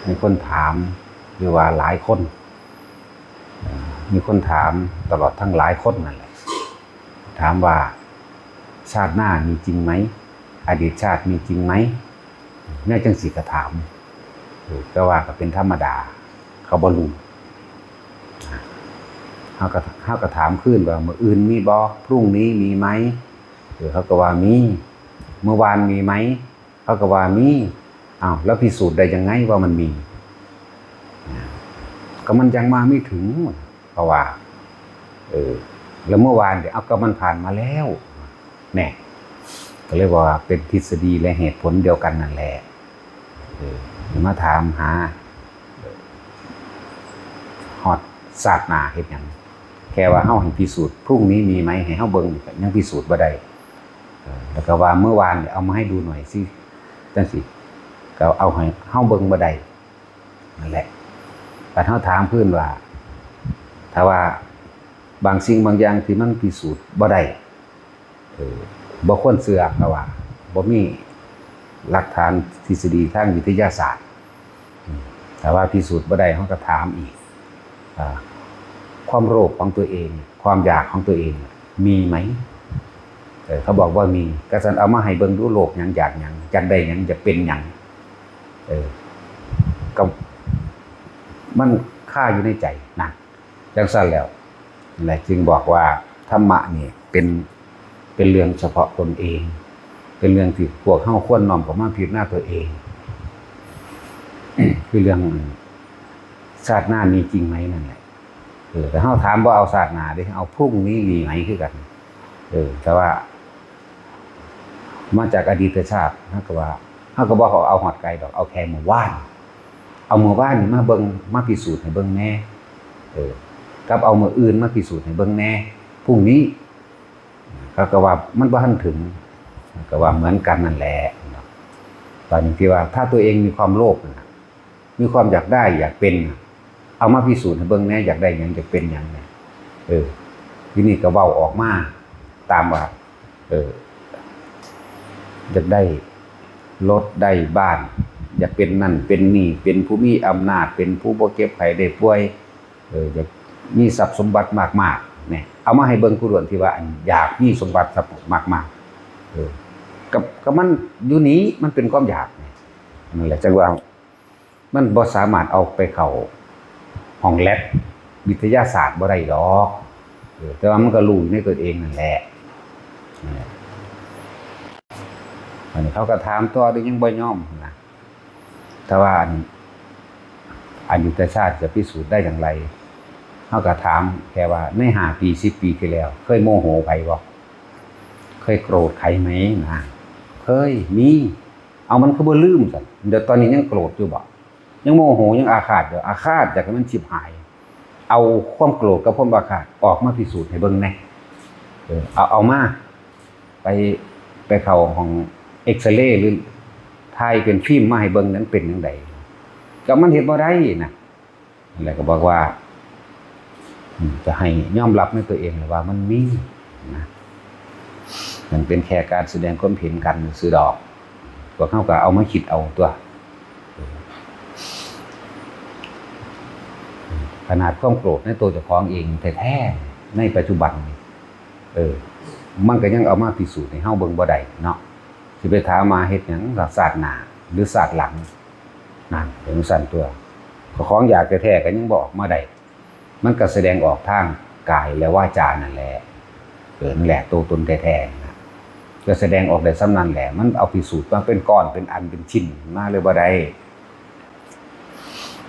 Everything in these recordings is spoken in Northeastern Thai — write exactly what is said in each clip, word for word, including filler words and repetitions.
มีคนถาม หรือว่าหลายคน เอ่อมีคนถามตลอดทั้งหลายคนนั่นแหละ ถามว่าชาติหน้ามีจริงไหม อดีตชาติมีจริงไหม แนวจังซี่ก็ถาม เออแต่ว่าก็เป็นธรรมดา เขาบ่รู้ เฮาก็เฮาก็ถามคืนว่ามื้ออื่นมีบ่ พรุ่งนี้มีไหม เออเขาก็ว่ามี เมื่อวานมีไหม เขาก็ว่ามี อ้าว แล้วพิสูจน์ได้ยังไงว่ามันมี ก็มันยังมาไม่ถึง เพราะว่า เออ แล้วเมื่อวานเนี่ย เอา ก็มันผ่านมาแล้ว แน่ ก็เลยว่าเป็นทฤษฎีและเหตุผลเดียวกันนั่นแหละ เออ มาถามหา ฮอดชาติหน้าเฮ็ดหยัง แค่ว่าเฮาให้พิสูจน์ พรุ่งนี้มีไหม ให้เฮาเบิ่ง ยังพิสูจน์บ่ได้ เออ แล้วก็ว่าเมื่อวานเนี่ย เอามาให้ดูหน่อยสิ จังซี่ ก็เอาให้เฮาเบิ่งบ่ได้ นั่นแหละ บัดเฮาถามคืนว่า ถ้าว่าบางสิ่งบางอย่างที่มันพิสูจน์บ่ได้ เออ บ่ควรเชื่อ เพราะว่าบ่มีหลักฐานทฤษฎีทางวิทยาศาสตร์ อืม ถ้าว่าพิสูจน์บ่ได้ เฮาก็ถามอีก อ่า ความโลภของตัวเอง ความอยากของตัวเอง มีไหม เออ เขาบอกว่ามี ก็ซั่นเอามาให้เบิ่งดู โลภหยัง อยากหยัง อยากได้หยัง อยากเป็นหยัง เออ ก็มันคาอยู่ในใจนะ จังซั่นแล้ว นั่นแหละจึงบอกว่าธรรมะนี่เป็น เป็นเรื่องเฉพาะตนเอง เป็นเรื่องที่พวกเฮาควรน้อมเข้ามาพิจารณาตัวเอง คือเรื่องชาติหน้ามีจริงไหมนั่นแหละ เออ แต่เฮาถามบ่เอาชาติหน้าเด้ เอาพรุ่งนี้มีไหมคือกัน เออ แต่ว่า มาจากอดีตชาติ เฮาก็ว่า เฮาก็บ่เอาฮอดไกลดอก เอาแค่มื้อวาน เอามื้อวานนี่มาเบิ่ง มาพิสูจน์ให้เบิ่งแหน่ เออ กับเอามื้ออื่นมาพิสูจน์ให้เบิ่งแหน่ พรุ่งนี้ เขาก็ว่ามันบ่ทันถึง ก็ว่าเหมือนกันนั่นแหละเนาะ ตอนนี้ที่ว่าถ้าตัวเองมีความโลภนะ มีความอยากได้อยากเป็นน่ะ เอามาพิสูจน์ให้เบิ่งแหน่ อยากได้หยัง อยากเป็นหยังเนี่ย เออ ทีนี้ก็เว้าออกมาตามว่า เออ อยากได้รถได้บ้าน อยากเป็นนั่นเป็นนี่ เป็นผู้มีอำนาจ เป็นผู้บ่เจ็บไข้ได้ป่วย เออ อยากมีทรัพย์สมบัติมากๆ เนี่ย เอามาให้เบิ่งคู่ด่วนที่ว่าอันอยากมีสมบัติทรัพย์มากๆ เออ กับ กับมันอยู่นี้มันเป็นความอยากเนี่ย นั่นแหละจังว่า มันบ่สามารถเอาไปเข้าห้องแล็บวิทยาศาสตร์บ่ได้ดอก เออ แต่ว่ามันก็รู้อยู่ในตัวเองนั่นแหละ เออ อันนี้เขาก็ถามต่อ เด้ยังบ่ยอมนะ แต่ว่าอัน อดีตชาติจะพิสูจน์ได้อย่างไร เขาก็ถามแค่ว่าในห้าปี สิบปีที่แล้ว เคยโมโหใครบ่ เคยโกรธใครไหมนะ เคย มี เอามันคือบ่ลืมซั่น เดี๋ยวตอนนี้ยังโกรธอยู่บ่ ยังโมโห ยังอาฆาตอยู่ อาฆาตอยากให้มันฉิบหาย เอาความโกรธกับความอาฆาตออกมาพิสูจน์ให้เบิ่งแหน่ เออ เอา เอามา ไป ไปเข้าห้องเอ็กซเรย์หรือถ่ายเป็นฟิล์มมาให้เบิ่งนั้นเป็นจั่งใด ก็มันเฮ็ดบ่ได้นะ นั่นแหละก็บอกว่า อืม จะให้ยอมรับในตัวเองเลยว่ามันมีนะ มันเป็นแค่การแสดงความเห็นกันซื่อดอก พวกเขาก็เอามาคิดเอาตัว ขนาดความโกรธในตัวเจ้าของเองแท้ๆ ในปัจจุบันนี่ เออ มันก็ยังเอามาพิสูจน์ให้เฮาเบิ่งบ่ได้เนาะ สิไปถามมาเฮ็ดหยังล่ะ ชาติหน้าหรือชาติหลัง นั่นเป็นจั่งซั่นตัว ของอยากแท้ๆ ก็ยังบ่ออกมาได้ มันก็แสดงออกทางกายและวาจานั่นแหละ เออ นั่นแหละตัวตนแท้ๆ นะ ก็แสดงออกได้ส่ำนั้นแหละ มันเอาพิสูจน์มาเป็นก้อนเป็นอันเป็นชิ้นมาเลยบ่ได้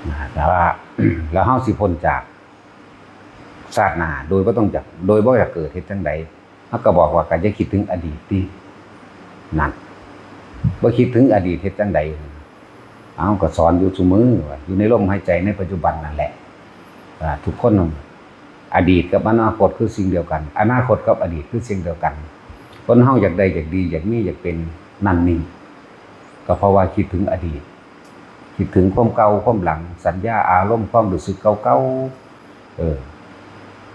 นะ แต่ว่า แล้วเฮาสิพ้นจากชาติหน้า โดยบ่ต้องจาก โดยบ่อยากเกิดเฮ็ดจั่งใด เฮาก็บอกว่าก็อย่าคิดถึงอดีตติ นั่น บ่คิดถึงอดีตเฮ็ดจั่งใด เฮาก็สอนอยู่ซุมื้อว่าอยู่ในลมหายใจในปัจจุบันนั่นแหละ อ่า ทุกคน อดีตกับอนาคตคือสิ่งเดียวกัน อนาคตกับอดีตคือสิ่งเดียวกัน คนเฮาอยากได้ อยากดี อยากมี อยากเป็น นั่นนี่ ก็เพราะว่าคิดถึงอดีต คิดถึงความเก่า ความหลัง สัญญา อารมณ์ ความรู้สึกเก่าๆ เออ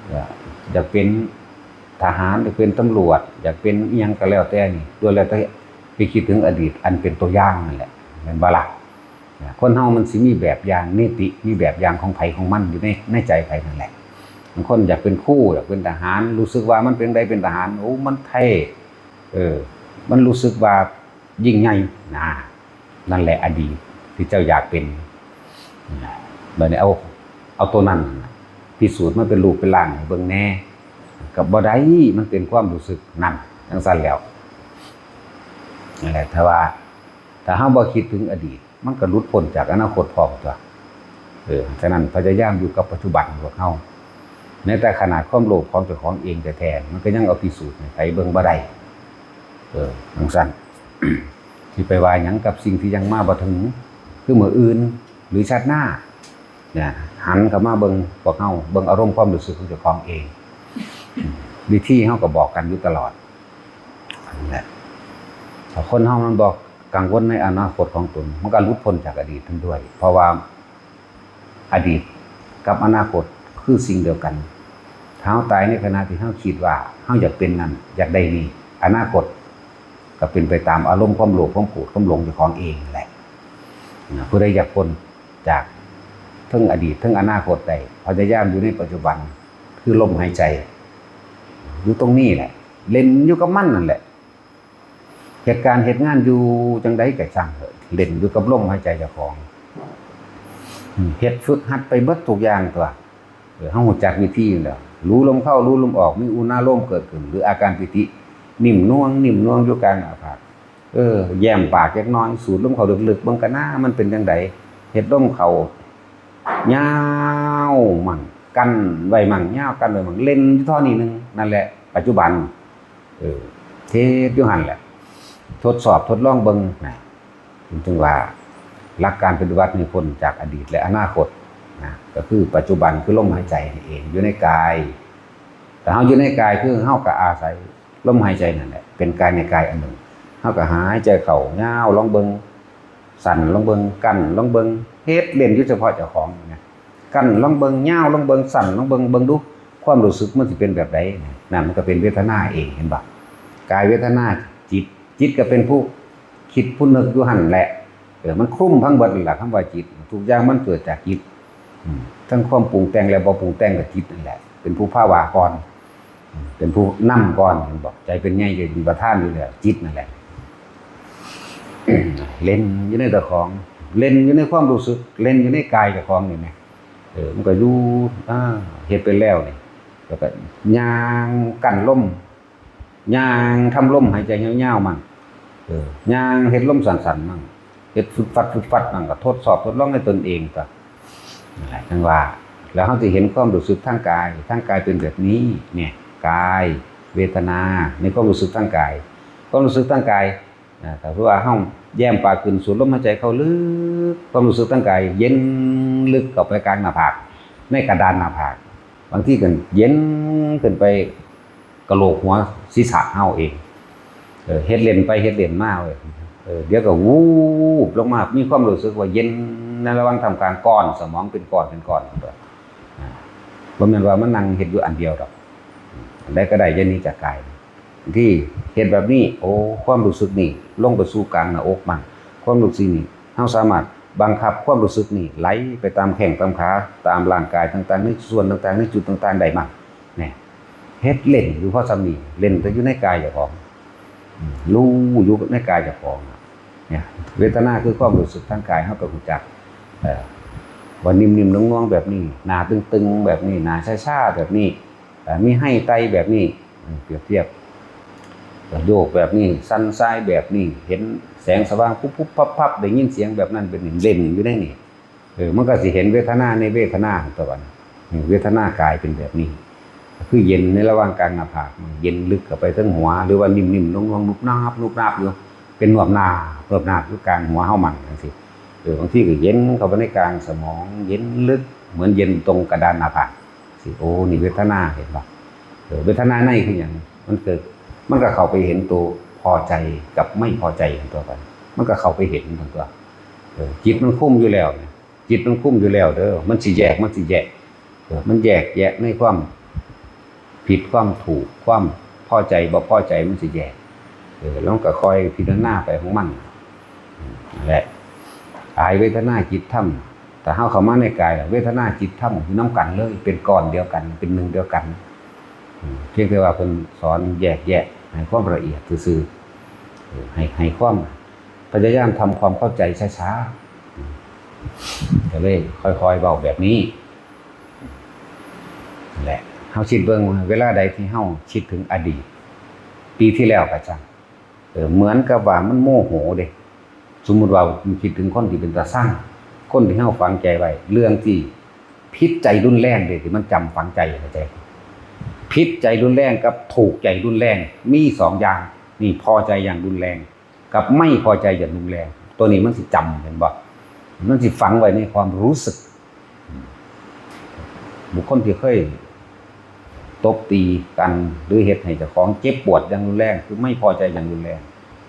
อยาก อยากเป็นทหาร อยากเป็นตำรวจ อยากเป็นอิหยังก็แล้วแต่นี่ ล้วนแล้วแต่ไปคิดถึงอดีต อันเป็นตัวอย่างนั่นแหละ แม่นบ่ล่ะ? คนเฮามันสิมีแบบอย่างนิติ มีแบบอย่างของไผของมันอยู่ในในใจไผนั่นแหละ บางคนอยากเป็นครู อยากเป็นทหาร รู้สึกว่ามันเป็นใดเป็นทหาร โอ้ มันเท่ เออ มันรู้สึกว่ายิ่งใหญ่นะ นั่นแหละอดีตที่เจ้าอยากเป็นนะ บัดนี้เอา เอาตัวนั้นน่ะ พิสูจน์มันเป็นรูปเป็นร่างให้เบิ่งแหน่ ก็บ่ได้ มันเป็นความรู้สึกนั่น จั่งซั้นแล้ว นั่นแหละ ถ้าว่า ถ้าเฮาบ่คิดถึงอดีต มันก็หลุดพ้นจากอนาคตพร้อมตั๊ว เออ ฉะนั้นพยายามอยู่กับปัจจุบันพวกเฮา แม้แต่ขนาดความโลภของเจ้าของเองแท้ๆ มันก็ยังเอาพิสูจน์ให้ไผเบิ่งบ่ได้ เออ จั่งซั้น สิไปว่าหยังกับสิ่งที่ยังมาบ่ถึง คือมื้ออื่น หรือชาติหน้า เนี่ย หันเข้ามาเบิ่งพวกเฮา เบิ่งอารมณ์ความรู้สึกของเจ้าของเอง อืม วิธีเฮาก็บอกกันอยู่ตลอด นั่นแหละ ถ้าคนเฮามันบ่กังวลในอนาคตของตน มันก็หลุดพ้นจากอดีตนั้นด้วย เพราะว่าอดีตกับอนาคตคือสิ่งเดียวกัน ถ้าเฮาตายในขณะที่เฮาคิดว่าเฮาอยากเป็นนั่น อยากได้นี่ อนาคตก็เป็นไปตามอารมณ์ความโลภ ความโกรธ ความหลงเจ้าของเองนั่นแหละ นะ ผู้ใดอยากพ้นจากทั้งอดีตทั้งอนาคตได้ พยายามอยู่ในปัจจุบัน คือลมหายใจ อยู่ตรงนี้แหละ เล่นอยู่กับมันนั่นแหละ เหตุการณ์เหตุงานอยู่จั่งใดก็ช่างเถอะ เล่นอยู่กับลมหายใจเจ้าของ อืม เฮ็ดฝึกหัดไปเบิดทุกอย่างตั๊ว เออ เฮารู้จักวิธีแล้ว รู้ลมเข้า รู้ลมออก มีอุณาโลมเกิดขึ้น หรืออาการปีติ นิ่มนวล นิ่มนวลอยู่กลางหน้าผาก เออ แย้มปากจักหน่อย สูดลมเข้าลึกๆ เบิ่งกะนะ มันเป็นจั่งใด เฮ็ดลมเข้า ยาวมั่ง กั้นไว้มั่ง ยาวกั้นไว้มั่ง เล่นอยู่เท่านี้หนึ่ง นั่นแหละ ปัจจุบัน เออ เฮ็ดอยู่หั่นแหละ ทดสอบทดลองเบิ่งนะ จึงว่า หลักการปฏิบัติให้พ้นจากอดีตและอนาคตนะ ก็คือปัจจุบัน คือลมหายใจนี่เอง อยู่ในกาย แต่เฮาอยู่ในกาย คือเฮาก็อาศัยลมหายใจนั่นแหละ เป็นกายในกายอันหนึ่ง เฮาก็หายใจเข้ายาวลองเบิ่ง สั้นลองเบิ่ง กั้นลองเบิ่ง เฮ็ดเล่นอยู่เฉพาะเจ้าของนะ กั้นลองเบิ่ง ยาวลองเบิ่ง สั้นลองเบิ่ง เบิ่งดู ความรู้สึกมันสิเป็นแบบใดนะ นั่นมันก็เป็นเวทนาเอง เห็นบ่ กายเวทนา จิต จิตก็เป็นผู้คิดผู้นึกอยู่หั่นแหละ เออ มันคลุมทั้งเบิดนั่นล่ะ คำว่าจิต ทุกอย่างมันเกิดจากจิต อืม ทั้งความปรุงแต่งและบ่ปรุงแต่งก็จิตนั่นแหละ เป็นผู้พาว่าก่อน อืม เป็นผู้นำก่อน เห็นบ่ ใจเป็นใหญ่ ใจเป็นประธานอยู่แล้ว จิตนั่นแหละ เล่นอยู่ในเจ้าของ เล่นอยู่ในความรู้สึก เล่นอยู่ในกายเจ้าของนี่แหม เออ มันก็อยู่ อ่า เฮ็ดไปแล้วนี่ แล้วก็ย่างกั้นลม ย่างทำลมหายใจยาวๆมั่ง เออ ย่างเฮ็ดลมสั้นๆมั่ง เฮ็ดฟึดฟัดฟึดฟัดมั่ง ก็ทดสอบทดลองให้ตนเองก็ นั่นแหละ จั่งว่า แล้วเฮาสิเห็นความรู้สึกทางกาย ทางกายเป็นแบบนี้ เนี่ย กาย เวทนา ในความรู้สึกทางกาย ความรู้สึกทางกาย นะ ถ้าเผื่อว่าเฮาแย้มปากขึ้น สูดลมหายใจเข้าลึก ความรู้สึกทางกายเย็นลึกเข้าไปกลางหน้าผาก ในกระดานหน้าผาก บางทีก็เย็นขึ้นไปกะโหลกหัวศีรษะเฮาเอง เออ เฮ็ดเล่นไปเฮ็ดเล่นมาเว้ย เออ เดี๋ยวก็วูบลงมา มีความรู้สึกว่าเย็นในระหว่างท่ามกลางก้อนสมองเป็นก้อนเป็นก้อน อ่า บ่แม่นว่ามันนั่งเฮ็ดอยู่อันเดียวดอก อันใดก็ได้อย่าหนีจากกาย ที่เฮ็ดแบบนี้ โอ้ ความรู้สึกนี่ลงไปสู่กลางหน้าอกมั่ง ความรู้สึกนี่ เฮาสามารถบังคับความรู้สึกนี่ไหลไปตามแข้งตามขา ตามร่างกายต่างๆ ในส่วนต่างๆ ในจุดต่างๆ ได้มั่ง เนี่ย เฮ็ดเล่นอยู่พอส่ำนี้ เล่นแต่อยู่ในกายเจ้าของ อืม รู้อยู่ในกายเจ้าของ เนี่ย เวทนาคือความรู้สึกทางกาย เฮาก็รู้จัก เอ่อ ว่านิ่มๆ นวลๆ แบบนี้ หน้าตึงๆ แบบนี้ หน้าชาๆ แบบนี้ เอ่อ มีไฮไตแบบนี้ อืม เปรียบเทียบ โยกแบบนี้ สั่นทรายแบบนี้ เห็นแสงสว่างปุ๊บๆ ปั๊บๆ ได้ยินเสียงแบบนั้น เป็นเล่นอยู่ในนี่ เออ มันก็สิเห็นเวทนาในเวทนาของตัว อืม เวทนากายเป็นแบบนี้ คือเย็นในระหว่างกลางหน้าผาก มันเย็นลึกเข้าไปถึงหัว หรือว่านิ่มๆ นวลๆ นุบนาบ นุบนาบอยู่ เป็นนวบนาบ นวบนาบอยู่กลางหัวเฮามันจั่งซี้ เออ บางทีก็เย็นเข้าไปในกลางสมอง เย็นลึก เหมือนเย็นตรงกระดานหน้าผาก สิ โอ้ นี่เวทนา เห็นบ่ เออ เวทนาในคือหยัง มันเกิด มันก็เข้าไปเห็นตัวพอใจกับไม่พอใจของตัวไป มันก็เข้าไปเห็นของตัว เออ จิตมันคุมอยู่แล้วเนี่ย จิตมันคุมอยู่แล้วเด้อ มันสิแยก มันสิแยก เออ มันแยกแยะในความผิดความถูก ความพอใจบ่พอใจ มันสิแยก เออ แล้วมันก็ค่อยพิจารณาไปของมัน อืม นั่นแหละ กายเวทนาจิตธรรม แต่เฮาเข้ามาในกายแล้ว เวทนาจิตธรรมอยู่นำกันเลย เป็นก้อนเดียวกัน เป็นหนึ่งเดียวกัน อืม เพียงแต่ว่าเพิ่นสอนแยกแยะ ให้ความละเอียดซื่อๆ เออ ให้ ให้ความ พยายามทำความเข้าใจช้าๆ อืม ก็เลยค่อยๆ เว้าแบบนี้ นั่นแหละ เฮาคิดเบิ่งว่าเวลาใดที่เฮาคิดถึงอดีต ปีที่แล้วก็ช่าง เออ เหมือนกับว่ามันโมโหเด้ สมมุติว่าคิดถึงคนที่เป็นตาซัง คนที่เฮาฝังใจไว้ เรื่องที่ผิดใจรุนแรงเด้ ที่มันจำฝังใจ เข้าใจ ผิดใจรุนแรงกับถูกใจรุนแรง มีสองอย่าง นี่พอใจอย่างรุนแรง กับไม่พอใจอย่างรุนแรง ตัวนี้มันสิจำ เห็นบ่ มันสิฝังไว้ในความรู้สึก บุคคลที่เคยตบตีกัน หรือเฮ็ดให้เจ้าของเจ็บปวดอย่างรุนแรง คือไม่พอใจอย่างรุนแรง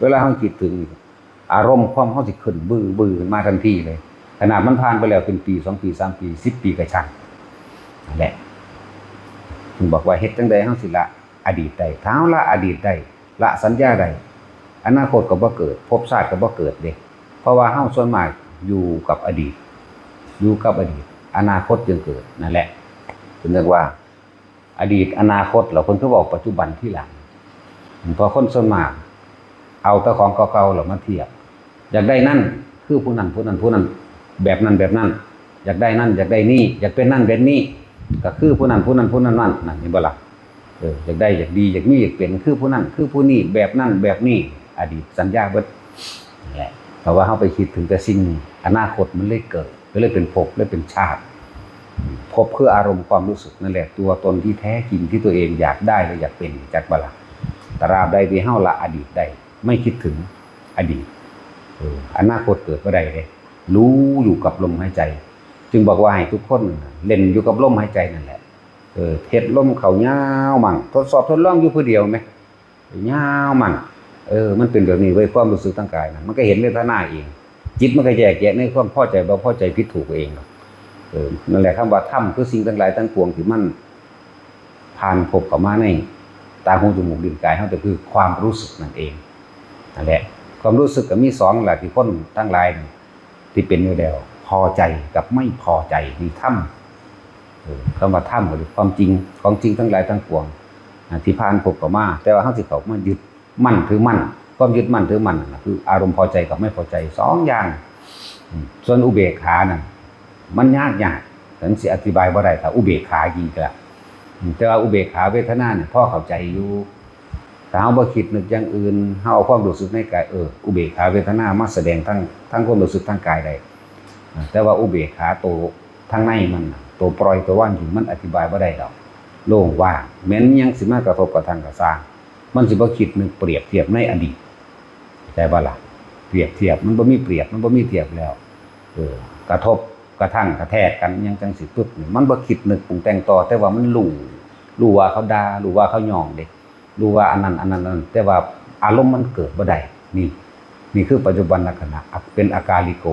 เวลาเฮาคิดถึง อารมณ์ความเฮาสิขึ้น บึ้อบึ้อขึ้นมาทันทีเลย ขนาดมันผ่านไปแล้วเป็นปี สองปี สามปี สิบปีก็ช่าง นั่นแหละ เพิ่นบอกว่าเฮ็ดจั่งใดเฮาสิละอดีตได้ ถ้าเฮาละอดีตได้ ละสัญญาได้ อนาคตก็บ่เกิด ภพชาติก็บ่เกิดเด้ เพราะว่าเฮาส่วนมากอยู่กับอดีต อยู่กับอดีต อนาคตจึงเกิด นั่นแหละ เพิ่นเรียกว่า อดีต อนาคต แล้วเพิ่นคือเว้าปัจจุบันทีหลัง เพราะคนส่วนมาก เอาแต่ของเก่าๆ แล้วมาเทียบ อยากได้นั่น คือผู้นั้น ผู้นั้น ผู้นั้น แบบนั้น แบบนั้น อยากได้นั่น อยากได้นี่ อยากเป็นนั่นเป็นนี่ ก็คือผู้นั้น ผู้นั้น ผู้นั้น นั่น นั่น เห็นบ่ล่ะ เออ อยากได้ อยากดี อยากมี อยากเป็น คือผู้นั้น คือผู้นี้ แบบนั้น แบบนี้ อดีตสัญญาเบิด นั่นแหละ เพราะว่าเฮาไปคิดถึงแต่สิ่งนี้ อนาคตมันเลยเกิด ก็เลยเป็นภพ เลยเป็นชาติ ภพคืออารมณ์ความรู้สึกนั่นแหละ ตัวตนที่แท้จริงที่ตัวเองอยากได้และอยากเป็น จักบ่ล่ะ ตราบใดที่เฮาละอดีตได้ ไม่คิดถึงอดีต เออ อนาคตเกิดบ่ได้เด้ รู้อยู่กับลมหายใจ จึงบอกว่าให้ทุกคนเล่นอยู่กับลมหายใจนั่นแหละ เออ เฮ็ดลมเข้ายาวมั่ง ทดสอบทดลองอยู่ผู้เดียวแหม ยาวมั่ง เออ มันเป็นแบบนี้เว้ย ความรู้สึกทางกายนะ มันก็เห็นเวทนาเอง จิตมันก็แยกแยะในความพอใจบ่พอใจผิดถูกเองดอก เออ นั่นแหละ คำว่าธรรมคือสิ่งทั้งหลายทั้งปวงที่มันผ่านภพเข้ามาในตาหูจมูกลิ้นกายเฮา ก็คือความรู้สึกนั่นเอง นั่นแหละ ความรู้สึกก็มีสองแหละ ที่คนทั้งหลายนี่ ที่เป็นอยู่แล้ว พอใจกับไม่พอใจ นี่ธรรม เออ คำว่าธรรมก็คือความจริง ของจริงทั้งหลายทั้งปวง อ่า ที่ผ่านภพเข้ามา แต่ว่าเฮาสิเข้ามายึดมั่นถือมั่น ความยึดมั่นถือมั่นนั่นน่ะ คืออารมณ์พอใจกับไม่พอใจสองอย่าง อืม ส่วนอุเบกขานั่น มันยากยาก แต่มันสิอธิบายบ่ได้ ถ้าอุเบกขาจริงๆ อืม แต่ว่าอุเบกขาเวทนาเนี่ย พอเข้าใจอยู่ ถ้าเฮาบ่คิดนึกอย่างอื่น เฮาเอาความรู้สึกในกาย เออ อุเบกขาเวทนามาแสดงทั้ง ทั้งความรู้สึกทางกายได้ อ่า แต่ว่าอุเบกขาโตทางในมันน่ะ โตปล่อยโตวางอยู่ มันอธิบายบ่ได้ดอก โล่งว่าง แม้นหยังสิมากระทบกระทั่งก็ซ่าง มันสิบ่คิดนึกเปรียบเทียบในอดีต เข้าใจบ่ล่ะ เปรียบเทียบ มันบ่มีเปรียบ มันบ่มีเทียบแล้ว เออ กระทบกระทั่งกระแทกกันหยังจั่งซี้ปึ๊บนี่ มันบ่คิดนึกปรุงแต่งต่อ แต่ว่ามันรู้ รู้ว่าเขาด่า รู้ว่าเขาย้องเด้ รู้ว่าอันนั้น อันนั้น อันนั้น แต่ว่าอารมณ์มันเกิดบ่ได้ นี่ นี่คือปัจจุบันขณะ เป็นอากาลิโก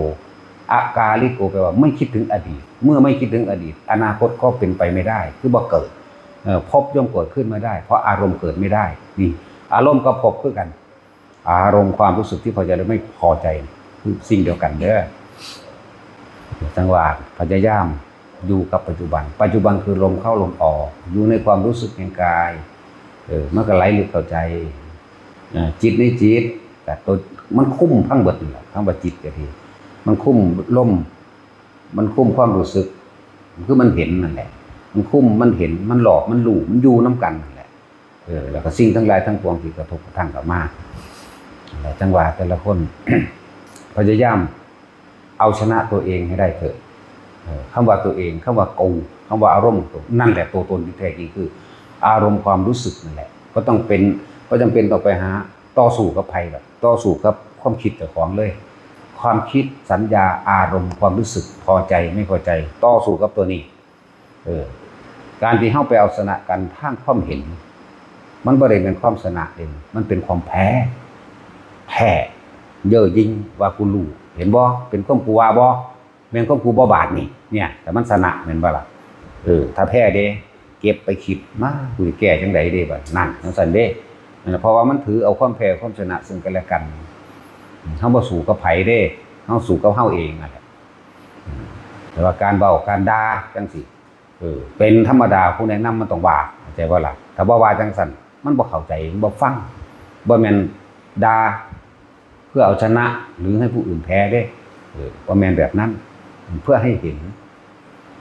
อากาลิโกแปลว่าไม่คิดถึงอดีต เมื่อไม่คิดถึงอดีต อนาคตก็เป็นไปไม่ได้ คือบ่เกิด เอ่อ ภพย่อมเกิดขึ้นไม่ได้ เพราะอารมณ์เกิดไม่ได้ นี่ อารมณ์กับภพคือกัน อารมณ์ความรู้สึกที่พอใจและไม่พอใจ คือสิ่งเดียวกันเด้อ จั่งว่าพยายามอยู่กับปัจจุบัน ปัจจุบันคือลมเข้าลมออก อยู่ในความรู้สึกแห่งกาย เออ มันก็ไหลลึกเข้าใจ อ่า จิตในจิต แต่ตัวมันคุมทั้งเบิดนั่นแหละ คำว่าจิตก็ดี มันคุมลม มันคุมความรู้สึก คือมันเห็นนั่นแหละ มันคุม มันเห็น มันหลอก มันรู้ มันอยู่นำกันนั่นแหละ เออ แล้วก็สิ่งทั้งหลายทั้งปวงที่กระทบกระทั่งเข้ามา นั่นแหละ จั่งว่าแต่ละคน พยายามเอาชนะตัวเองให้ได้เถอะ เออ คำว่าตัวเอง คำว่ากู คำว่าอารมณ์กู นั่นแหละตัวตนที่แท้จริงคือ อารมณ์ความรู้สึกนั่นแหละ บ่ต้องเป็น บ่จำเป็นต้องไปหาต่อสู้กับไผดอก ต่อสู้กับความคิดเจ้าของเลย ความคิด สัญญา อารมณ์ ความรู้สึก พอใจ ไม่พอใจ ต่อสู้กับตัวนี้ เออ การที่เฮาไปเอาชนะกันทางความเห็น มันบ่ได้เป็นความชนะเด้ มันเป็นความแพ้ แพ้ เย่อหยิ่งว่ากูรู้ เห็นบ่ เป็นความกูว่าบ่ แม่นความกูบ่บาดนี่ เนี่ย แต่มันชนะแม่นบ่ล่ะ เออ ถ้าแพ้เด้ เก็บไปคิด มา กูสิแก้จั่งใดเด้บัด นั่น จั่งซั้นเด้ นั่นแหละ เพราะว่ามันถือเอาความแพ้ความชนะซึ่งกันและกัน เฮาบ่สู้กับไผเด้ เฮาสู้กับเฮาเองนั่นแหละ แต่ว่าการเว้าการด่าจังซี่ เออ เป็นธรรมดา ผู้แนะนำมันต้องว่า เข้าใจบ่ล่ะ ถ้าบ่ว่าจังซั่น มันบ่เข้าใจ มันบ่ฟัง บ่แม่นด่าเพื่อเอาชนะ หรือให้ผู้อื่นแพ้เด้ เออ บ่แม่นแบบนั้น เพื่อให้เห็น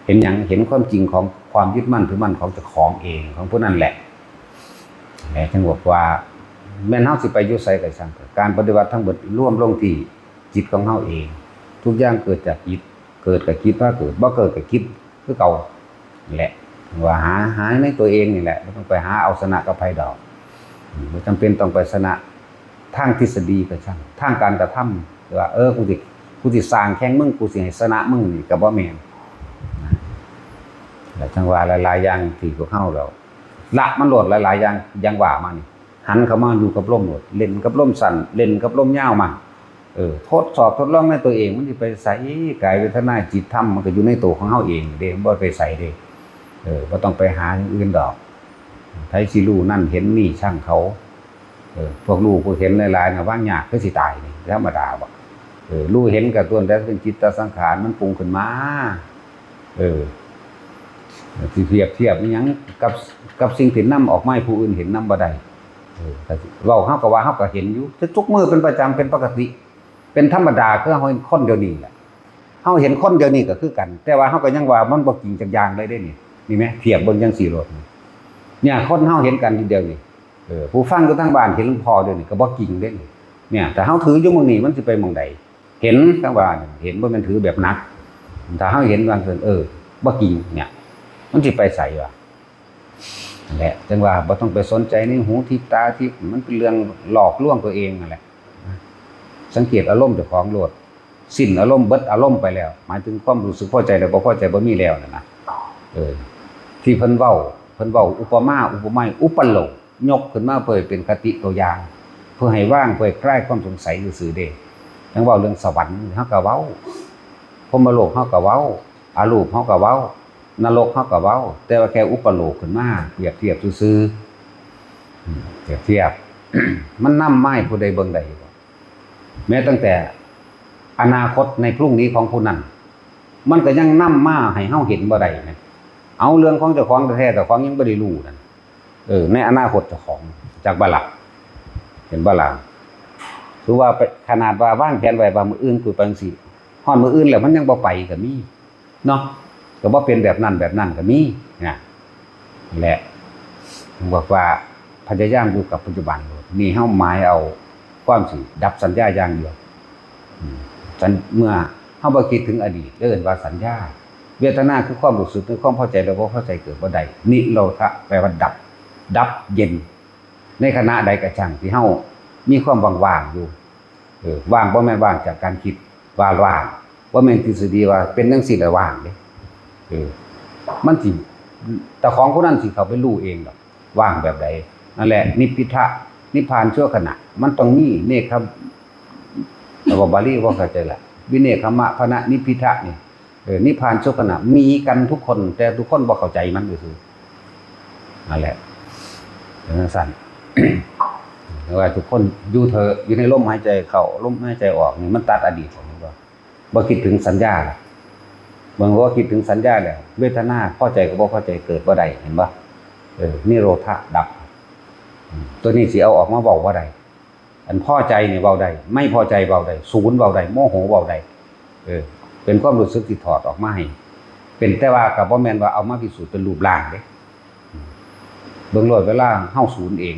เห็นหยัง เห็นความจริงของความยึดมั่นถือมั่นของเจ้าของเอง ของผู้นั้นแหละ แหม จั่งบอกว่า แม่นเฮาสิไปอยู่ไสก็ช่างเถอะ การปฏิบัติทั้งหมดรวมลงที่จิตของเฮาเอง ทุกอย่างเกิดจากจิต เกิดก็คิดว่าเกิด บ่เกิดก็คิดคือเก่า นั่นแหละ ว่าหา หาในตัวเองนี่แหละ บ่ต้องไปหาเอาชนะกับไผดอก อืม บ่จำเป็นต้องไปชนะทางทฤษฎีก็ช่าง ทางการกระทำ ว่า เออ กูสิ กูสิสร้างแข่งมึง กูสิให้ชนะมึง นี่ก็บ่แม่น แล้วจั่งว่าหลายๆอย่างที่พวกเฮาแล้ว ละมันโลดหลายๆอย่าง อย่างว่ามานี่ หันเข้ามาอยู่กับลมโลด เล่นกับลมสั้น เล่นกับลมยาวมา เออ ทดสอบทดลองในตัวเอง มันสิไปไส กายเวทนาจิตธรรม มันก็อยู่ในตัวของเฮาเองเด้ มันบ่ไปไสเด้ เออ บ่ต้องไปหาอย่างอื่นดอก ไผสิรู้นั่นเห็นนี่ช่างเขา เออ พวกรู้พวกเห็นหลายๆน่ะ วางยากคือสิตายนี่ ธรรมดาบ่ เออ รู้เห็นก็ล้วนแต่เป็นจิตตสังขาร มันปรุงขึ้นมา เออ สิเปรียบเทียบอิหยังกับ กับสิ่งที่นำออกมาให้ผู้อื่นเห็นนำบ่ได้ เออ ก็สิเว้า เฮาก็ว่าเฮาก็เห็นอยู่ ทุกมื้อเป็นประจำ เป็นปกติ เป็นธรรมดา คือเฮาเห็นคนเดี๋ยวนี้แหละ เฮาเห็นคนเดี๋ยวนี้ก็คือกัน แต่ว่าเฮาก็ยังว่ามันบ่จริงจักอย่างเลยเด้นี่ นี่แหม เทียบเบิ่งจั่งซี่โลด เนี่ย คนเฮาเห็นกันทีเดียวนี่ เออ ผู้ฟังอยู่ทางบ้านเห็นหลวงพ่อเดี๋ยวนี้ก็บ่จริงเด้นี่ เนี่ย ถ้าเฮาถืออยู่หม่องนี้มันสิไปหม่องใด เห็นทางบ้านเห็น บ่แม่นถือแบบหนัก ถ้าเฮาเห็นว่าซั่น เออ บ่จริง เนี่ย มันสิไปไสวะ นั่นแหละ จั่งว่าบ่ต้องไปสนใจในหูทิพย์ตาทิพย์ มันเป็นเรื่องหลอกลวงตัวเองนั่นแหละ สังเกตอารมณ์เจ้าของโลด สิ้นอารมณ์ เบิดอารมณ์ไปแล้ว หมายถึงความรู้สึกพอใจและบ่พอใจบ่มีแล้วนั่นนะ เออ ที่เพิ่นเว้า เพิ่นเว้าอุปมา อุปไมย อุปโลก ยกขึ้นมาเพื่อเป็นคติตัวอย่าง เพื่อให้วาง เพื่อให้คลายความสงสัยซื่อๆเด้ จั่งเว้าเรื่องสวรรค์ เฮาก็เว้า พรหมโลก เฮาก็เว้า อรูป เฮาก็เว้า นรก เฮาก็เว้า แต่ว่าแค่อุปโลกขึ้นมา เปรียบเทียบซื่อๆ อืม เปรียบเทียบ มันนำมาให้ผู้ใดเบิ่งได้บ่ แม้ตั้งแต่อนาคตในพรุ่งนี้ของผู้นั้น มันก็ยังนำมาให้เฮาเห็นบ่ได้นะ เอาเรื่องของเจ้าของแท้ๆ เจ้าของยังบ่ได้รู้นั่น เออ ในอนาคตเจ้าของ จักบ่ล่ะ เห็นบ่ล่ะ คือว่าไป ขนาดว่าวางแผนไว้ว่ามื้ออื่นกูไปจั่งซี้ ฮอดมื้ออื่นแล้วมันยังบ่ไปก็มี เนาะ ก็บ่เป็นแบบนั้นแบบนั้นก็มีนะ แหละ บอกว่าพยายามอยู่กับปัจจุบันโลด นี่เฮาหมายเอาความสิดับสัญญาอย่างเดียว อืม สัญ- เมื่อเฮาบ่คิดถึงอดีต เอิ้นว่าสัญญา เวทนาคือความรู้สึกในความพอใจและบ่พอใจเกิดบ่ได้ นิโรธะแปลว่าดับ ดับเย็น ในขณะใดก็ช่างที่เฮามีความว่างๆอยู่ เออ ว่างบ่แม่นว่างจากการคิดว่าว่าง บ่แม่นทฤษฎีว่าเป็นจั่งซี้แล้วว่างเด้ เออ มันสิ เจ้าของผู้นั้นสิเข้าไปรู้เองดอก ว่างแบบใด นั่นแหละ นิพพิทะ นิพพานชั่วขณะ มันต้องมีเนกขม- แต่ว่าบาลีบ่เข้าใจละ วิเนกขมะพนะนิพพิทะนี่ เออ นิพพานชั่วขณะ มีกันทุกคน แต่ทุกคนบ่เข้าใจมันซื่อๆ นั่นแหละ เป็นจั่งซั่น แต่ว่าทุกคนอยู่เถอะ อยู่ในลมหายใจเข้า ลมหายใจออกนี่ มันตัดอดีตออก เห็นบ่ บ่คิดถึงสัญญาละ เบิ่งว่าคิดถึงสัญญาแล้ว เวทนาพอใจกับบ่พอใจเกิดบ่ได้ เห็นบ่ เออ นิโรธะดับ อืม ตัวนี้สิเอาออกมาเว้าบ่ได้ อันพอใจนี่เว้าได้ ไม่พอใจเว้าได้ ศูนย์เว้าได้ โมโหเว้าได้ เออ เป็นความรู้สึกที่ถอดออกมาให้ เป็น แต่ว่าก็บ่แม่นว่าเอามาพิสูจน์เป็นรูปร่างเด้ เบิ่งโลด เวลาเฮาศูนย์เอง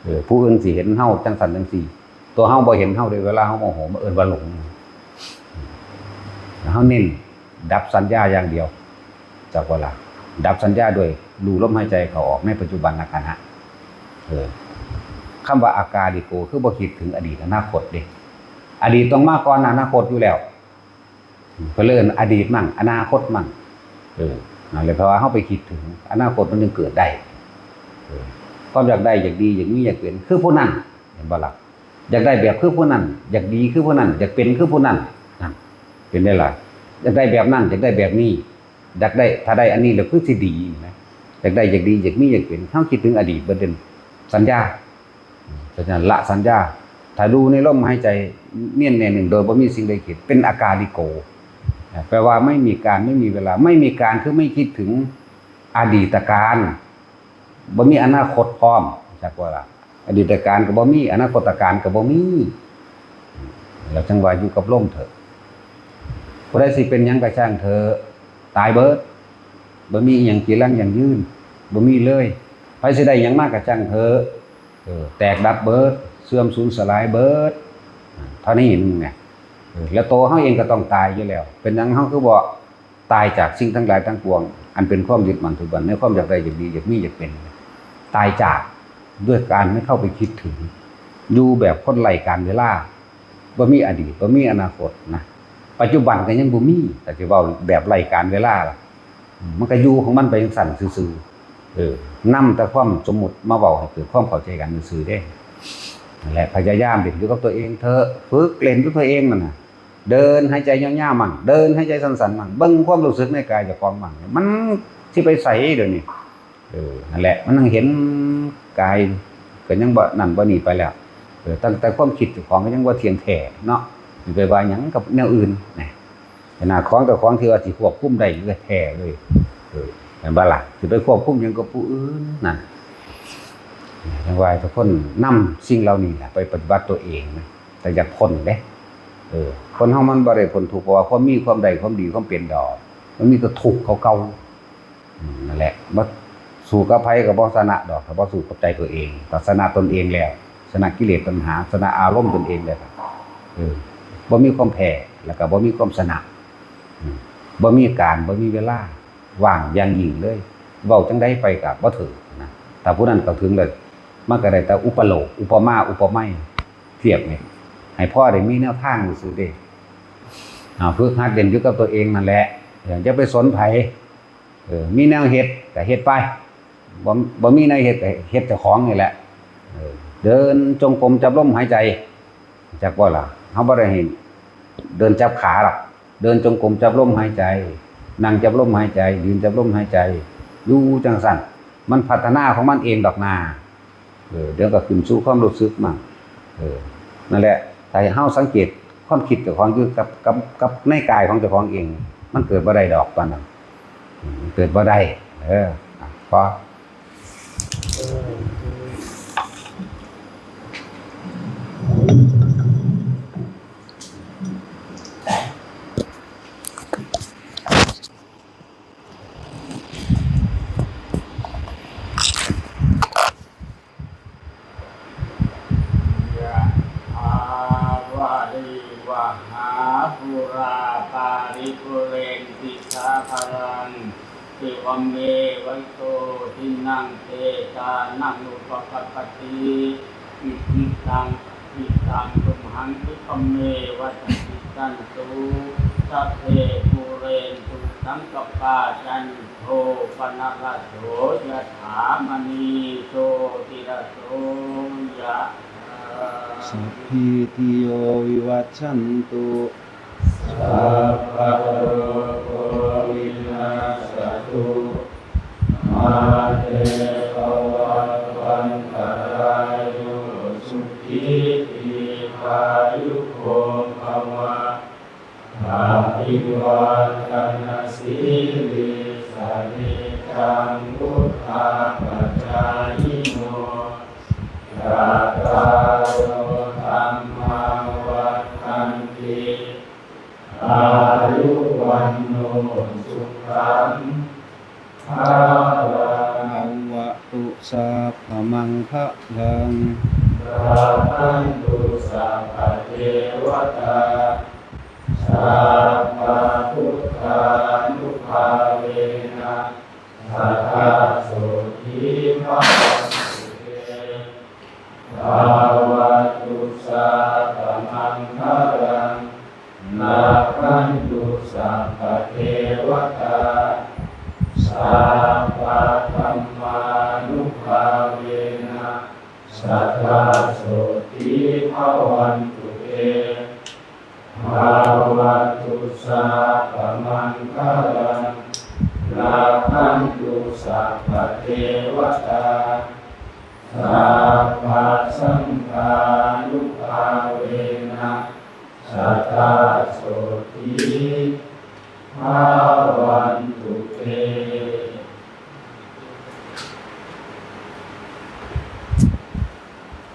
เออ ผู้อื่นสิเห็นเฮาจั่งซั่นจั่งซี้ ตัวเฮาบ่เห็นเฮาเด้ เวลาเฮาโมโห มันเอิ้นว่าหลง เฮาเน้นดับสัญญาอย่างเดียว จักบ่ล่ะ ดับสัญญาด้วยรู้ลมหายใจเข้าออกในปัจจุบันขณะ เออ คำว่าอากาลิโก คือบ่คิดถึงอดีตอนาคตเด้ อดีตต้องมาก่อนอนาคตอยู่แล้ว เพิ่นเลยเอิ้นอดีตมั่ง อนาคตมั่ง เออ นั่นแหละ เพราะว่าเฮาไปคิดถึงอนาคตมันยังเกิดได้ เออ ความอยากได้ อยากดี อยากมี อยากเป็น คือผู้นั้น เห็นบ่ล่ะ อยากได้แบบคือผู้นั้น อยากดีคือผู้นั้น อยากเป็นคือผู้นั้น นั่น เป็นได้ล่ะ อยากได้แบบนั้น อยากได้แบบนี้ อยากได้ ถ้าได้อันนี้แล้วคือสิดีนะ อยากได้ อยากดี อยากมี อยากเป็น เฮาคิดถึงอดีตเบิดเด้ สัญญา เพราะฉะนั้นละสัญญา ถ้าอยู่ในลมหายใจเนียนแน่นหนึ่งโดยบ่มีสิ่งใดคิด เป็นอากาลิโก แปลว่าไม่มีการไม่มีเวลา ไม่มีการคือไม่คิดถึงอดีตการ บ่มีอนาคตพร้อม จักว่าล่ะ อดีตการก็บ่มี อนาคตการก็บ่มี แล้วจังว่าอยู่กับลมเถอะ ผู้ใดสิเป็นหยังก็ช่างเถอะ ตายเบิด บ่มีอิหยังจีรังยั่งยืน บ่มีเลย ไผสิได้หยังมาก็ช่างเถอะ เออ แตกดับเบิด เสื่อมสูญสลายเบิด เท่านี้นึงไง เออ แล้วตัวเฮาเองก็ต้องตายอยู่แล้ว เป็นหยังเฮาคือบ่ตายจากสิ่งทั้งหลายทั้งปวง อันเป็นความยึดมั่นถือมั่น ในความอยากได้อยากดีอยากมีอยากเป็น ตายจาก ด้วยการไม่เข้าไปคิดถึง อยู่แบบคนไร้การเวลา บ่มีอดีต บ่มีอนาคตนะ ปัจจุบันก็ยังบ่มี แต่สิเว้าแบบไร้การเวลาล่ะ อืม มันก็อยู่ของมันไปจังซั่นซื่อๆ เออ นำแต่ความสมมุติมาเว้าให้เกิดความเข้าใจกันซื่อๆเด้ นั่นแหละ พยายามเล่นอยู่กับตัวเองเถอะ ฝึกเล่นอยู่ตัวเองนั่นน่ะ เดินหายใจยาวๆมั่ง เดินหายใจสั้นๆมั่ง เบิ่งความรู้สึกในกายเจ้าของมั่ง มันสิไปไสเดี๋ยวนี้ เออ นั่นแหละ มันยังเห็นกายก็ยังบ่นั่นบ่นี่ไปแล้ว เออ ตั้งแต่ความคิดเจ้าของก็ยังบ่เที่ยงแท้เนาะ สิไปว่าหยังกับแนวอื่นนะ ขนาดของเจ้าของที่ว่าสิควบคุมได้อยู่แท้เลย เออ แม่นบ่ล่ะ สิไปควบคุมหยังกับผู้อื่นนั่น จังว่าทุกคนนำสิ่งเหล่านี้แหละไปปฏิบัติตัวเองนะ แต่อยากพ้นเด้ เออ คนเฮามันบ่ได้พ้นทุกข์เพราะว่าความมีความได้ความดีความเป็นดอก มันมีแต่ทุกข์เขาเก่า อืม นั่นแหละ บ่สู้กับไผก็บ่ชนะดอก ถ้าบ่สู้กับใจตัวเอง ถ้าชนะตนเองแล้ว ชนะกิเลสตัณหา ชนะอารมณ์ตนเองแล้ว เออ บ่มีความแพ้ แล้วก็บ่มีความชนะ อืม บ่มีการ บ่มีเวลา ว่างอย่างยิ่งเลย เว้าจั่งใดไปก็บ่ถึงนะ ถ้าผู้นั้นเข้าถึงแล้ว มันก็ได้แต่อุปโลก อุปมา อุปไมย เทียบนี่ ให้พอได้มีแนวทางซื่อๆเด้ อ่า ฝึกหัดเล่นอยู่กับตัวเองนั่นแหละ อย่าไปสนไผ เออ มีแนวเฮ็ดก็เฮ็ดไป บ่ บ่มีแนวเฮ็ดก็เฮ็ดเจ้าของนี่แหละ เออ เดินจงกรมจับลมหายใจ จักบ่ล่ะ เฮาบ่ได้ให้เดินจับขาหรอก เดินจงกรมจับลมหายใจ นั่งจับลมหายใจ ยืนจับลมหายใจ อยู่จั่งซั่น มันพัฒนาของมันเองดอกนา เออ เดี๋ยวก็ขึ้นสู่ความรู้สึกมั่ง เออ นั่นแหละ ถ้าเฮาสังเกตความคิดเจ้าของอยู่กับ กับ กับในกายของเจ้าของเอง มันเกิดบ่ได้ดอกปานนั้น อืม เกิดบ่ได้ เออ อ่ะ พอ ยะถาวาริวหาปูราปาริปูเรนติสาคารัง เอวเมวะอิโตทินังเปตานังอุปกัปปติ อิจิตัง อิตังตุมหังคิปะเมวะสะมิชฌันตุ สัพเพปูเรนตุสังกัปปา จันโทปนรสโสยะถามณีโชติรสโสยะถา สัพพีติโยวิวัชชันตุ สัพพะโรโควินัสสะตุ มาเตภวัตวันตะราโย สุขีทีฆายุโกภะวะ อะภิวาทะนะสีลิสสะนิจจังวุฑฒาปะจายิโน จัตตาโรธัมมาวัฑฒันติ อายุวัณโณ สุขัง พะลัง อะวะตุ สัพพะมังคะลัง รักขันตุ สัพพะเทวะตา สัพพะพุทธานุภาเวนะ สะทาโสตถี ภะวันตุเต ภะวะตุ สัพพะมังคะลัง รักขันตุ สัพพะเทวะตา สัพพะธัมมานุภาเวนะ สะทาโสตถี ภะวันตุเต ภะวะตุ สัพพะมังคะลัง รักขันตุ สัพพะเทวะตา Sabbasaṅghānubhāvena sadā sotthī bhavantu te.